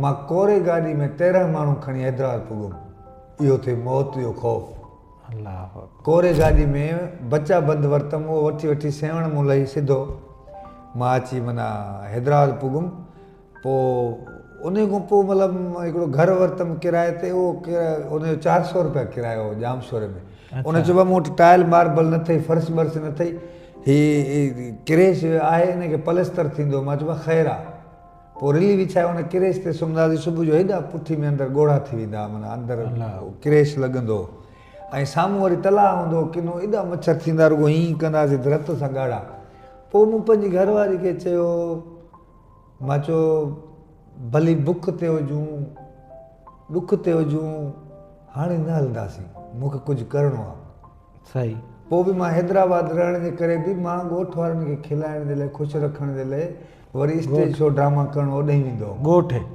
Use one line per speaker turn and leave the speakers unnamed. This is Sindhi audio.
مان ڪوري گاڏي ۾ 13 ماڻهو کڻي حيدرآباد پڳم. اهو ٿئي موت جو خوف. ڪوري گاڏي ۾ بچا بند ورتم اهو وٺي وٺي سيوهڻ مون لهي سڌو مان اچي معنيٰ حيدرآباد پڳم. پوء انهي کان پوء مطلب هڪڙو گهر ورتم ڪرائي تي اهو ان جو 400 روپيا ڪرايو هو ڄامشوري ۾. ان چيو مون وٽ ٽائل ماربل نه اٿئي فرش برش نه اٿئي هي ڪريش آهي ان کي پلستر ٿيندو. مان چيو خير آ. پوء رلي وڇائي ان ڪريش تي سمهنداسين. صبح جو هيڏا پٺي ۾ اندر ڳوڙها ٿي ويندا معنيٰ اندر ڪريش لڳندو هو ۽ سامهون وري تلاء هوندو هو ڪنو ايڏا مڇر ٿيندا رڳو هيئن ڪنداسين ته رت سان ڳاڙها. پوء مون پنهنجي گهر واري کي چيو مان چيو ڀلي بک تي هجون ڏک تي هجون هاڻي نه هلنداسين مون کي ڪجهه ڪرڻو آهي.
صحيح.
پوء به مان حيدرآباد رهڻ جي ڪري به مان ڳوٺ وارن کي کلائڻ جي لاء خوش رکڻ جي لاء وري اسٽيج شو ڊراما ڪرڻ اوڏانهن ويندو هوم.
ڳوٺ.